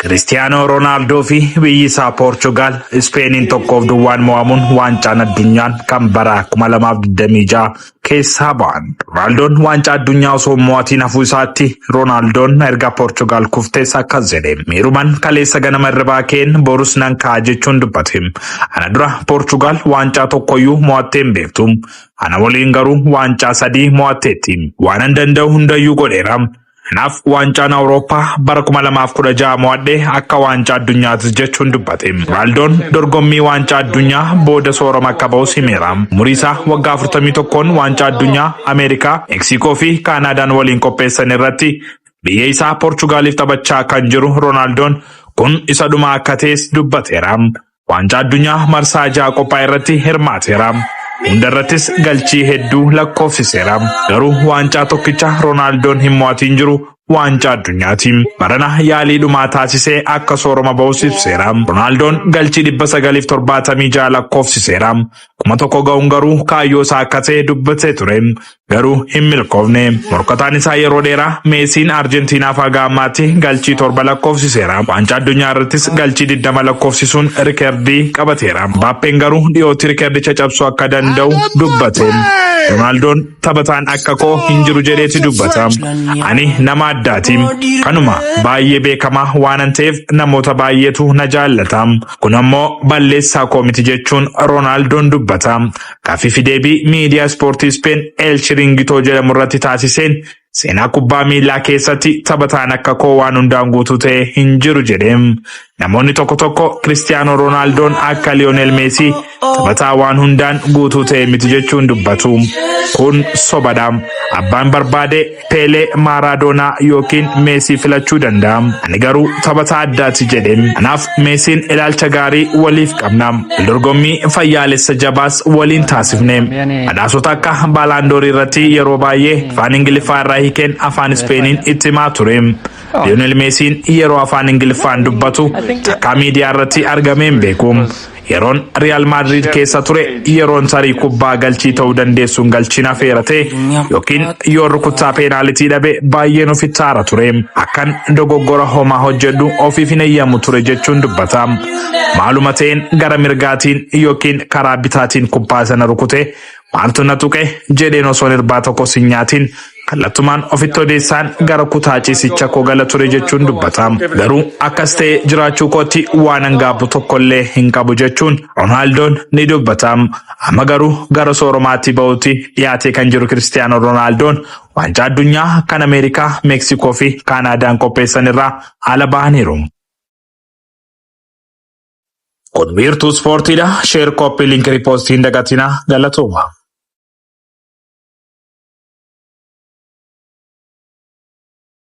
Kiristiyaanoo Roonaaldoo fi biyyi isaa Poorchugaal Ispeeniin 1-0 mo'amuun waancaan addunyaan kan bara 2026 keessaa ba'an. Roonaaldoon waancaa addunyaa osoo hin mo'atiin hafuu isaatti Roonaaldoon erga Poorchugaal kuftees akkas jedhe. Miiruman kaleessa ganama irribaa keen borus nan ka'a jechuun dubbate. Ana dura Poorchugaal waancaa tokkoyyuu mo'attee hin beektu. Ana waliin garuu waancaa sadii mo'atteetti. Waanan danda'u hundayyuu godheera. Kanaaf waancaan Awurooppaa bara 2016 mo'adhe akka waancaa addunyaati jechuun dubbate. Roonaaldoon dorgommii waancaa addunyaa booda soorama akka ba'us himeera. Umurii isaa waggaa 41n waancaa addunyaa Ameerikaa, Meeksikoo fi Kaanaadaan waliin qopheessan irratti biyya isaa Poorchugaaliif taphachaa kan jiru Roonaaldoon kun isa dhumaa akka ta'es dubbateera. Waancaa addunyaa marsaa 6 qophaa'e irratti hirmaateera. Hunda irrattis galchii hedduu lakkoofsiseera. Garuu waancaa tokkicha Roonaaldoon hin mo'atiin jiru waancaa addunyaati. Barana yaalii dhumaa taasisee akka soorama ba'us ibseera. Roonaaldoon galchii 976 lakkoofsiseera. 1000 ga'uun garuu kaayyoo isaa akka ta'e dubbatee ture. Garuu hin milkoofne. Morkataan isaa yeroo dheeraa Meesiin Arjentiinaaf haga ammaatti galchii 7 lakkoofsiseera. Waancaa addunyaa irrattis galchii 20 lakkoofsisuun rikerdii qabateera. Mbaappeen garuu dhiyootti rikerdicha cabsuu akka danda'u dubbate. Roonaaldoon taphataan akka koo hin jiru jedheeti dubbata. Ani nama addaati. Kanuma baay'ee beekamaa waanan ta'eef namoota baay'eetu na jaallata. Kun ammoo balleessaa koo miti jechuun Roonaaldoon dubbata. Gaaffii fi deebii miidiyaa ispoortii Ispeen El Chiringitoo jedhamu irratti taasiseen seenaa kubbaa miillaa keessatti taphataan akka koo waan hundaan guutuu ta'e hin jiru jedhe. Namoonni tokko tokko Kiristiyaanoo Roonaaldoon akka Liyoonel Meesii taphataa waan hundaan guutuu ta'e miti jechuun dubbatu. Kun sobadha. Abbaan barbaade Peelee, Maaraadoonaa yookiin Meesii filachuu danda'a. Ani garuu taphataa addaati jedhe. Kanaaf Meesiin ilaalcha gaarii waliif qabna. Dorgommii fayyaalessa jabaas waliin taasifne. Badhaasota akka Baalaandoorii irratti yeroo baay'ee afaan Ingiliffaa irraa hiikeen afaan Ispeeniin itti himaa ture. Liyonel Meesiin yeroo afaan Ingiliffaan dubbatu takkaa miidiyaa irratti argamee hin beeku. Yeroon Riyaal Maadriid keessa ture yeroon tarii kubbaa galchii ta'uu dandeessuun galchiin hafeera ta'e yookiin yoon rukuttaa peenaalitii dhabe baay'een ofitti aara ture. Akkan dogoggora homaa hojjedhu ofiif hin eeyyamu ture jechuun dubbata. Maaluma ta'een gara mirgaatiin yookiin karaa bitaatiin kubbaa sana rukute maaltu na tuqe jedheen osoon irbaa tokkos hin nyaatiin kallattumaan ofitti odeessaan gara kutaa ciisicha koo gala ture jechuun dubbata. Garuu akkas ta'e jiraachuu kootti waanan gaabbu tokkollee hin qabu jechuun Roonaaldoon ni dubbata. Amma garuu gara sooromaatti ba'uutti dhiyaatee kan jiru Kiristiyaanoo Roonaaldoon waancaa addunyaa kan Ameerikaa, Meeksikoo fi Kaanaadaan qopheessan irraa ala bahaniiru. Kun wiirtuu ispoortiidha. Share, copy, link, repost hin dagatinaa. Galatooma.